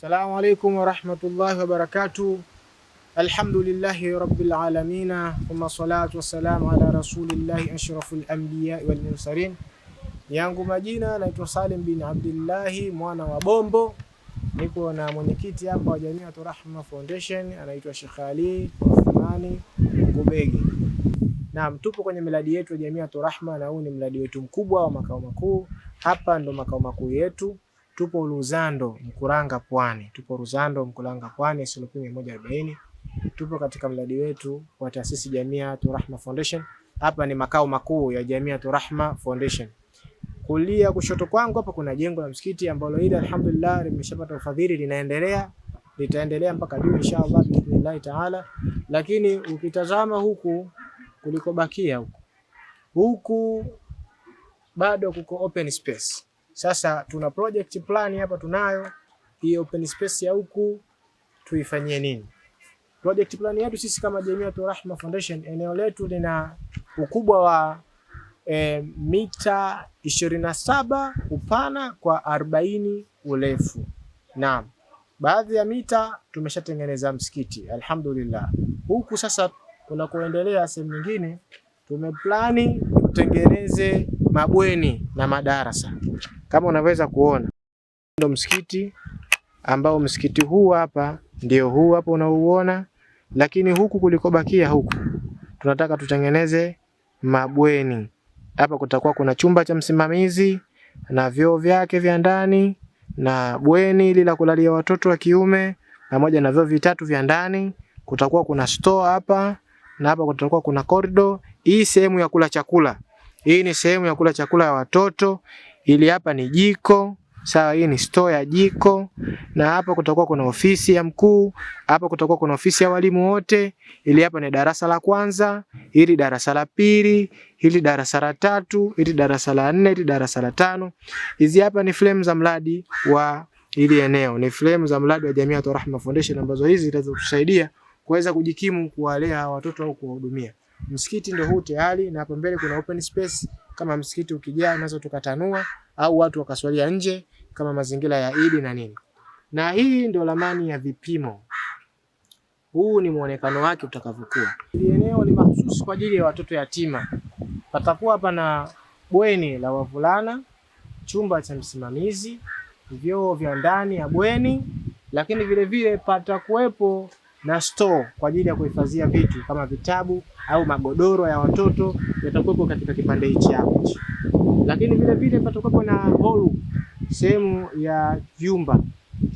Assalamu alaikum warahmatullahi wabarakatuh. Alhamdulillahi rabbil alamin, thumma salatu wassalamu ala rasulillahi ashrafil anbiya wal mursalin. Yangu majina naitwa Salim bin Abdillahi mwana wa Bombo, niko na mwenyekiti hapa wa Jamiatu Rahma Foundation anaitwa Sheikh Ali Uthmani Ngubege. Naam, tupo kwenye miradi yetu ya Jamiatu Rahma na huu ni mradi wetu mkubwa wa makao makuu. Hapa ndo makao makuu yetu. Tupo Luzando Mkuranga Pwani, tupo Luzando Mkuranga Pwani SLP 140. Tupo katika mradi wetu wa taasisi Jamiatu Rahma Foundation. Hapa ni makao makuu ya Jamiatu Rahma Foundation. Kulia kushoto kwangu hapa kuna jengo la msikiti ambalo hili alhamdulillah limeshapata ufadhili, linaendelea, litaendelea mpaka juu inshallah biidhnillahi taala. Lakini ukitazama huku kulikobakia huku, huku bado kuko open space. Sasa tuna project plan hapa tunayo hii open space ya huku tuifanyie nini? Project plan yetu sisi kama Jamiatu Rahma Foundation, eneo letu lina ukubwa wa mita 27 upana kwa 40 urefu. Naam, baadhi ya mita tumeshatengeneza msikiti alhamdulillah. Huku sasa kuna kuendelea sehemu nyingine tumeplani tutengeneze mabweni na madarasa kama unaweza kuona, ndo msikiti ambao msikiti huu hapa ndio huu hapa unauona, lakini huku kulikobakia huku tunataka tutengeneze mabweni. Hapa kutakuwa kuna chumba cha msimamizi na vyoo vyake vya ndani na bweni ili la kulalia watoto wa kiume pamoja na vyoo vitatu vya ndani. Kutakuwa kuna store hapa na hapa kutakuwa kuna corridor. Hii sehemu ya kula chakula, hii ni sehemu ya kula chakula ya watoto. Ili hapa ni jiko sawa, hii ni store ya jiko, na hapa kutakuwa kuna ofisi ya mkuu, hapa kutakuwa kuna ofisi ya walimu wote. Ili hapa ni darasa la kwanza, hili darasa la pili, hili darasa la tatu, hili darasa la nne, hili darasa la tano. Hizi hapa ni frame za mradi wa hili eneo, ni frame za mradi wa Jamiatu Rahma Foundation ambazo hizi zitatusaidia kuweza kujikimu kuwalea watoto au kuwahudumia. Msikiti ndio huu tayari, na hapo mbele kuna open space. Kama msikiti ukijaa, unaweza tukatanua au watu wakaswalia nje kama mazingira ya Idi na nini. Na hii ndio ramani ya vipimo. Huu ni muonekano wake utakavyokuwa. Hili eneo ni mahususi kwa ajili ya watoto yatima. Patakuwa pana bweni la wavulana, chumba cha msimamizi, vyoo vya ndani ya bweni, lakini vile vile patakuwepo na store kwa ajili ya kuhifadhia vitu kama vitabu au magodoro ya watoto yatakuwepo katika kipande hichi hapo. Lakini vile vile patakuwepo na hall, sehemu ya vyumba.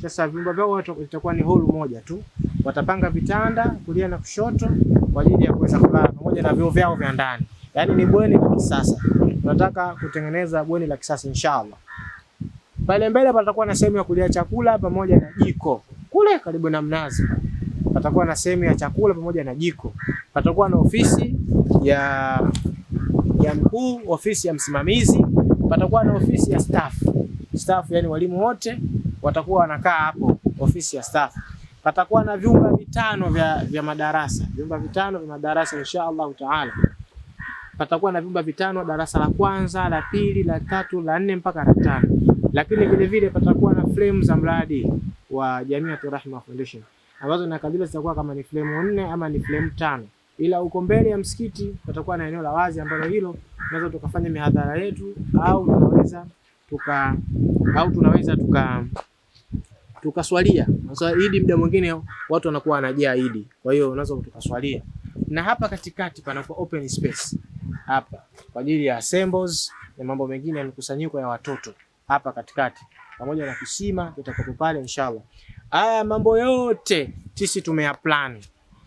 Sasa vyumba vyao itakuwa ni hall moja tu, watapanga vitanda kulia na kushoto kwa ajili ya kuweza kulala pamoja na vyoo vyao vya ndani. Yaani ni bweni la kisasa. Tunataka kutengeneza bweni la kisasa inshallah. Pale mbele patakuwa na sehemu ya kulia chakula pamoja na jiko. Kule karibu na mnazi patakuwa na sehemu ya chakula pamoja na jiko. Patakuwa na ofisi ya mkuu, ofisi ya msimamizi, patakuwa na ofisi ya staff. Staff yani walimu wote watakuwa wanakaa hapo, ofisi ya staff. Patakuwa na vyumba vitano vya madarasa, vyumba vitano vya madarasa insha Allah taala. Patakuwa na vyumba vitano, darasa la kwanza, la pili, la tatu, la nne mpaka la tano. Lakini vile vile patakuwa na frame za mradi wa Jamiatu Rahma Foundation ambazo na kabila zitakuwa kama ni frame 4 ama ni frame 5. Ila huko mbele ya msikiti patakuwa na eneo la wazi ambalo hilo tunaweza tukafanya mihadhara yetu au tunaweza tukaswalia. Sasa Idi muda mwingine watu wanakuwa wanajaa Idi, kwa hiyo unaweza tukaswalia. Na hapa katikati panakuwa open space hapa kwa ajili ya assembles na mambo mengine ya mikusanyiko ya watoto hapa katikati, pamoja na kisima kitakuwa pale inshallah. Haya mambo yote sisi tumeyaplan,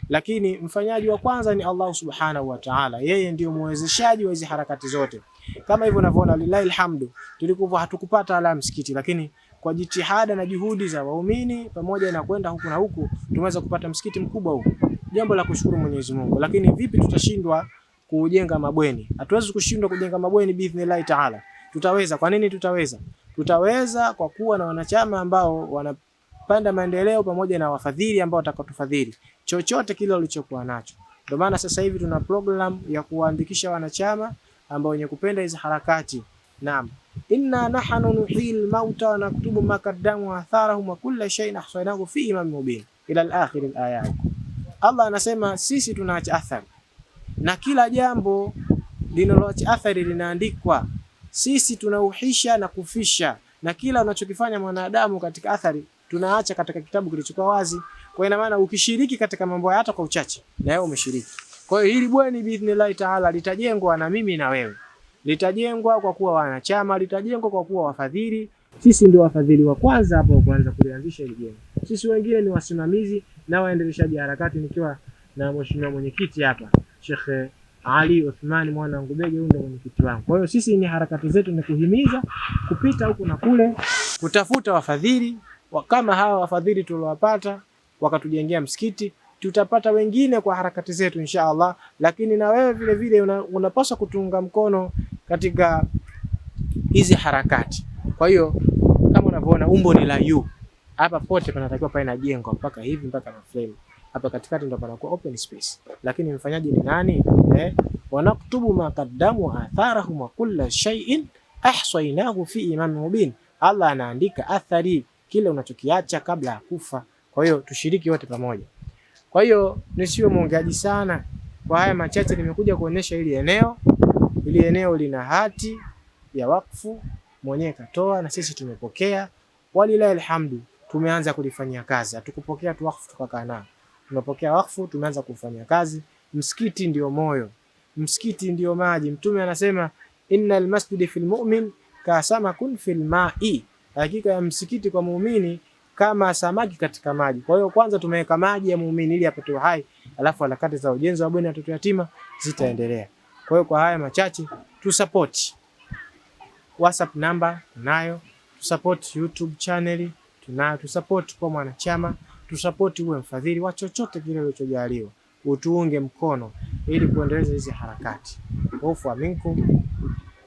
lakini mfanyaji wa kwanza ni Allah subhanahu wa ta'ala. Yeye ndiyo muwezeshaji wa hizi harakati zote. Kama hivyo unavyoona, lillahi alhamdu, tulikuwa hatukupata ala msikiti, lakini kwa jitihada na juhudi za waumini pamoja na kwenda huku na huku tumeweza kupata msikiti mkubwa huu, jambo la kushukuru Mwenyezi Mungu. Lakini vipi tutashindwa kujenga mabweni? Hatuwezi kushindwa kujenga mabweni biidhnillahi taala. Tutaweza. Kwa nini tutaweza? Tutaweza kwa kuwa na wanachama ambao wanapanda maendeleo pamoja na wafadhili ambao watakotufadhili chochote kile walichokuwa nacho. Ndio maana sasa hivi tuna program ya kuwaandikisha wanachama ambao wenye kupenda hizi harakati Naam, inna nahnu nuhyil mauta wa naktubu ma qaddamu wa atharahum wa kulla shay'in ahsaynahu fi imamin mubin ila al-akhir al-ayat. Allah anasema sisi tunaacha athari na kila jambo linaloacha athari linaandikwa. Sisi tunauhisha na kufisha, na kila unachokifanya mwanadamu katika athari tunaacha katika kitabu kilichokuwa wazi. Kwa ina maana ukishiriki katika mambo haya hata kwa uchache, na wewe umeshiriki. Kwa hiyo hili bweni biidhnillahi taala litajengwa na mimi na wewe, litajengwa kwa kuwa wanachama, litajengwa kwa kuwa wafadhili. Sisi ndio wafadhili wa kwanza hapo wa kuanza kulianzisha hili jengo. Sisi wengine ni wasimamizi na waendeleshaji harakati, nikiwa na mheshimiwa mwenyekiti hapa Sheikh Ali Uthmani mwana Ngubege, huyu ndio mwenyekiti wangu. Kwa hiyo sisi ni harakati zetu ni kuhimiza kupita huku na kule, kutafuta wafadhili kama hawa wafadhili tuliowapata wakatujengea msikiti, tutapata wengine kwa harakati zetu insha Allah. Lakini na wewe vile vile unapaswa kutunga mkono katika hizi harakati. Kwa hiyo kama unavyoona umbo ni la U. Hapa pote panatakiwa pawe na jengo mpaka hivi mpaka na frame. Hapa katikati ndo panakuwa open space. Lakini mfanyaji ni nani? Wanaktubu ma qaddamu atharahum wa kulla shay'in ahsaynahu fi imamin mubin. Allah anaandika athari, kile unachokiacha kabla ya kufa. Kwa hiyo tushiriki wote pamoja. Kwa hiyo nisiwe mwongeaji sana, kwa haya machache nimekuja kuonyesha hili eneo. Hili eneo lina hati ya wakfu, mwenyewe katoa na sisi tumepokea. Walilahi alhamdu, tumeanza kulifanyia kazi. Hatukupokea tu wakfu tukakaa nao. Tumepokea wakfu, tumeanza kufanya kazi. Msikiti ndio moyo, msikiti ndio maji. Mtume anasema innal masjidi fil mu'min kasamakun fil ma'i, hakika ya msikiti kwa muumini kama samaki katika maji. Kwa hiyo kwanza tumeweka maji ya muumini ili apate uhai, alafu harakati za ujenzi wa bweni watoto yatima zitaendelea. Kwa hiyo kwa haya machache tu support. WhatsApp namba tunayo, tu support YouTube channel tunayo, tu support kwa mwanachama, tu support uwe mfadhili wa chochote kile ulichojaliwa, utuunge mkono ili kuendeleza hizi harakati. Hofu minkum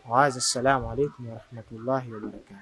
wa hadha, assalamu alaikum wa rahmatullahi wa barakatuh.